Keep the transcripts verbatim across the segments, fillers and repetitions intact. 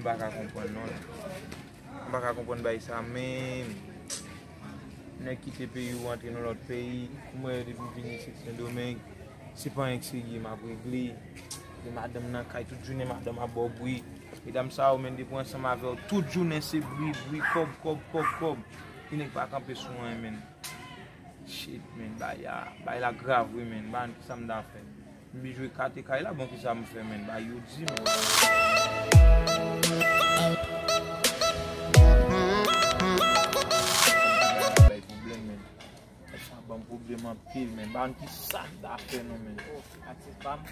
pa ka konprann non. M pa ka konprann bagay sa menm. Nèg kite peyi w antre nan lòt peyi. Mwen depi m vin isit Sendomeng, se pa anyen k serye m ap regle. E madanm nan kay tout jounen, madanm ap ba w bri. Medam sa yo menm depi w ansanm avè w tout jounen se bri, bri, kòb, kòb, kòb, kòb. Ki nèg pa kanpe sou anyen menm. Shit, man, bay la, bay la grav wi, man. Ban ki sa m ta fè. M bezwen kate kay la, bon, ki sa m fè, man? Bay yo di, man. Bay pwoblèm, man. Sa ban m pwoblèm anpil, man. Ban ki sa m ta fè, non, man. Oh, atis pa m.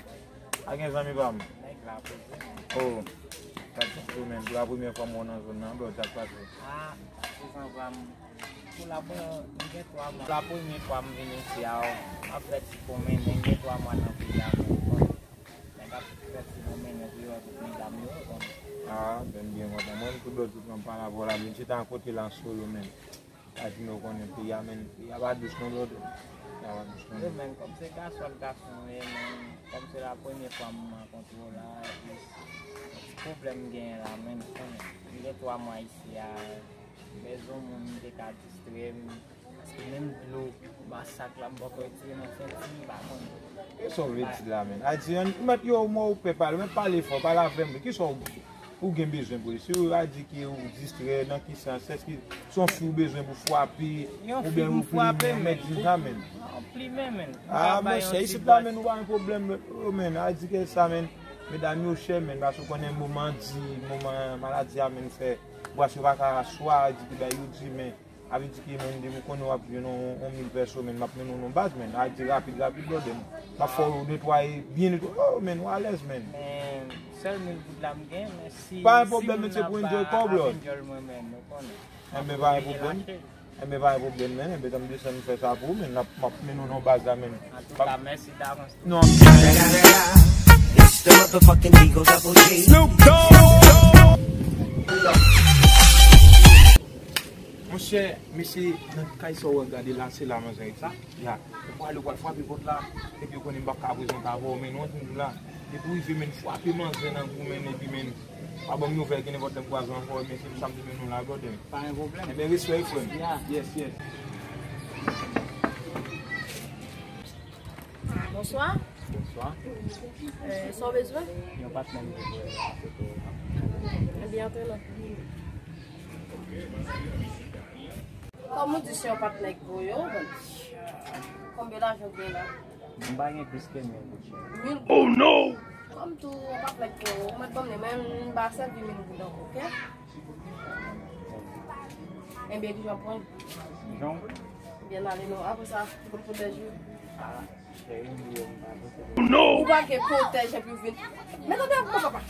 A gen zanmi pa m. Nèg la poze, man. Oh, sa t tou, man. Pou la premyè fwa m wè w nan zòn nan, bro, sa k pase? Ah, atis anva m. Pou la premyè, m gen twa mwa. Pou la premye fwa m vin isi a, m ap fè ti pwomennen, m gen twa mwa nan peyi a, men w konnen. Nèg ap fè ti pwomennen pou yo wè tout medam yo, w konnen. Ah, ben, m byen kontan. Mwen, m tou dòt tout mwen pa la vò la, men m chita an kote la an solo, men. Sa di nou konnen peyi a, men peyi a pa dous non, brother. Peyi a pa dous non. Yo, men, kòm se gason ak gason nou ye, men, kòm se la premye fwa m rankontre w la, epi, ti pwoblèm m genyen la, men, w konnen. M gen twa mwa isi a, bezwen moun m te ka distrè m. Paske menm dlo masak la, m poko retire nan senti m, m pa konn. Kisa w vle di la, men? Ayiti, mèt yo, mwen ou pè pale, mèt pale fò, pale avè m. Kisa w, ou gen bezwen pou li? Si w a di ke ou distrè, nan ki sans? Èske se yon fi ou bezwen pou frape, oubyen ou plimen, mèt di sa, men? Yon plimen, men. Ah, monchè, isit la, men, nou pa gen pwoblèm, oh, men, a di ke sa, men, medam yo chè, men, paske w konnen moman di, moman maladi a, men, fè, bwasyon pa ka swa, di ki bay yo di, men, a vle di ke menm depi w konnen w ap jwenn yon, yon mil pèso, menm m ap mennen w nan baz, menm. A di rapid, rapid, brother. M ap fè w netwaye, byen netwaye. Oh, menm, w alèz, menm. Men, sèl mil goud la m gen, men si, pa gen pwoblèm, men se pou enjoy kòb, brother. Enben, pa gen pwoblèm. Enben, pa gen pwoblèm, menm. Enben, tann desann m fè sa pou ou, menm. M ap, m ap mennen w nan baz la, menm. Antouka, mèsi davans. Non. It's the motherfucking Eagle Double G. Snoop Dogg. Monchè, mesye nan kay sa w wè gade la, se la manzè sa. Ya. Ou pral, ou pral frape pòt la, epi ou konnen m p ap ka prezante avè w, men non, jwenn la. Epi w rive, men frape manzè nan kou, men, epi, men, pa ban m nouvèl, gen nenpòt lè m kwaze w ankò, men se pou sa m te mennen w la, brother. Pa gen pwoblèm. Enben, respè, frè m. Ya. Yes, yes. Bonswa. Bonswa. Eh, sa w bezwen? Yon patnè m te voye la, se pou ou. Ebyen, antre non. Kòm ou di se yon patnè k voye w, bon. Konbyen lajan w gen la? M pa gen plis ke mil goud, cheri. Mil goud? Oh no! Kòm tou yon patnè k voye w, ou mèt ban m li, men m pa sèvi mil goud ankò, oke? Enben, kijan w pran l? Jan w vle. Byen ale non. Apre sa, pou l pwotèje w. Ah, cheri, m bliye m pa pwotèje. Oh no! Ou pa gen pwotèje pou vin. Men tande yon papa.